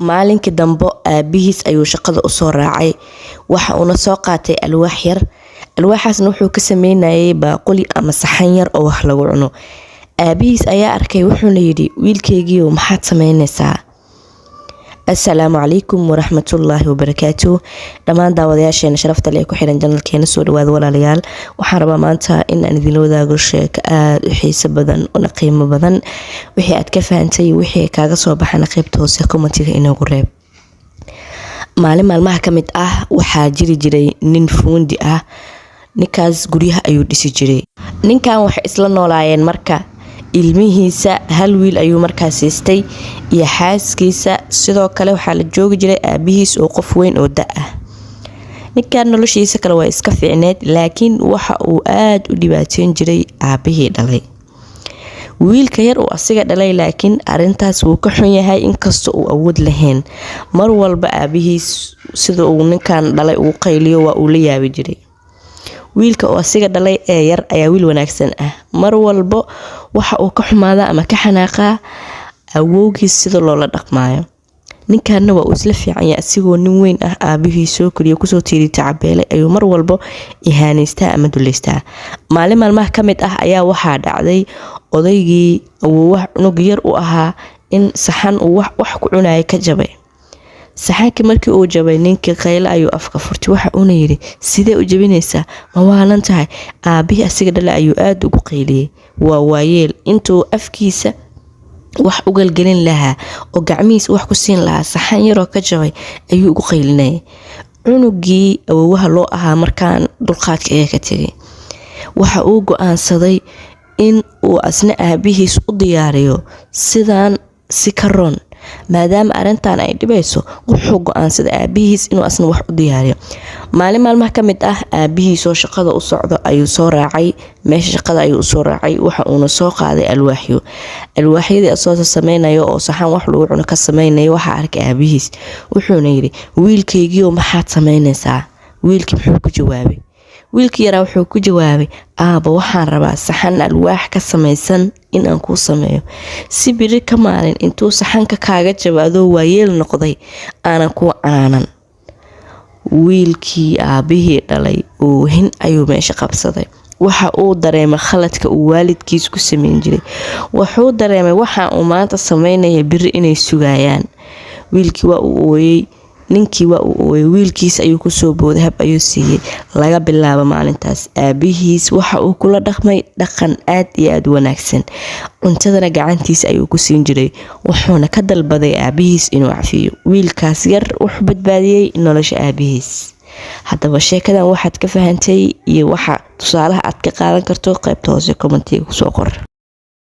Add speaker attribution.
Speaker 1: Maalinkii dambe aabihiis ayuu shaqada usoo raacay, waxa uuna soo qaatay alwaax yar. Alwaaxaasna wuxuu ka sameynayay baaquli ama saxan yar oo wax lagu cuno. Aabihiis ayaa arkay, wuxuuna yidhi: "Wiilkaygiiyow, maxaad sameynaysaa?" Asalaamu calaykum waraxmatullaahi wabarakaatu dhammaan daawadayaasheena sharafta leh ku xiran channelkeena, soo dhawaada walaalayaal. Waxaan rabaa maanta in aan idinla wadaago sheeko aada u xiiso badan una qiimo badan. Wixii aad ka fahantay, wixii kaaga soo baxana, qeybta hoose commentiga inoogu reeb. Maalin maalmaha ka mid ah waxaa jiri jiray nin fuundi ah. Ninkaas guryaha ayuu dhisi jiray. Ninkan waxay isla noolaayeen marka ilmihiisa, hal wiil ayuu markaas siistay, iyo xaaskiisa. Sidoo kale waxaa la joogi jiray aabihiis oo qof weyn oo da ah. Ninkan noloshiisa kale waa iska fiicneed, laakiin waxa uu aada u dhibaateyn jiray aabihii dhalay, wiilka yar uu asiga dhalay. Laakiin arintaas wuu ka xun yahay, inkasta uu awood lahayn. Mar walba aabihiis sida uu ninkan dhalay ugu qayliyo waa uu la yaabi jiray. Wiilka uu asiga dhalay ee yar ayaa wiil wanaagsan ah. Mar walbo waxa uu ka xumaadaa ama ka xanaaqaa awowgiis sida loola dhaqmaayo. Ninkanna waa uu isla fiican yahay, asigoo nin weyn ah, aabihii soo koriya, kusoo tiirita cabeelay, ayuu mar walbo ihaanaystaa ama duleystaa. Maalin maalmaha ka mid ah ayaa waxaa dhacday odaygii awoowaha cunug yar u ahaa in saxan uu wax ku cunaya ka jabay. Saxankii markii uu jabay, ninkii qayle ayuu afka furtay. Waxa uuna yidhi: "Sidee u jabinaysaa? Ma waalan tahay?" Aabihii asiga dhale ayuu aada ugu qayliyey. Waa waayeel, intuu afkiisa wax u galgelin lahaa oo gacmihiisa wax ku siin lahaa, saxan yaroo ka jabay ayuu ugu qaylinayay. Cunugii awowaha loo ahaa markaan dulqaadka ayaa ka tegay. Waxa uu go-aansaday in uu asna aabihiis u diyaariyo sidaan si ka roon, maadaama arrintan ay dhibayso. Wuxuu go-aansaday aabihiis inuu asna wax u diyaariyo. Maalin maalmaha ka mid ah aabihiisoo shaqada u socdo ayuu soo raacay. Meesha shaqada ayuu usoo raacay, waxa uuna soo qaaday alwaaxyo. Alwaaxyadii asoo sameynayo oo saxan wax lagu cuno ka sameynayo waxaa arkay aabihiis. Wuxuuna yidhi: "Wiilkaygiiyo, maxaad sameynaysaa?" Wiilkii muxuu ku jawaabay? Wiilkii yaraa wuxuu ku jawaabay: "Aaba, waxaan rabaa saxan alwaax ka samaysan in aan kuu sameeyo, si biri ka maalin intuu saxanka kaaga jabo adoo waayeel noqday aanan kuu canaanan." Wiilkii aabihii dhalay oohin ayuu meesha qabsaday. Waxa uu dareemay khaladka uu waalidkiis ku sameyn jiray. Wuxuu dareemay waxa uu maanta sameynaya biri inay sugayaan. Wiilkii waa uu ooyey, ninkii waa uu ooyey, wiilkiis ayuu kusoo booday, hab ayuu siiyey. Laga bilaabo maalintaas aabihiis waxa uu kula dhaqmay dhaqan aad iyo aada u wanaagsan, cuntadana gacantiisa ayuu ku siin jiray. Wuxuuna ka dalbaday aabihiis inuu cafiyo. Wiilkaas yar wuxuu badbaadiyey nolosha aabihiis. Haddaba sheekadan waxaad ka fahantay iyo waxa tusaalaha aad ka qaadan karto, qaybta hoose commentiga kusoo qor.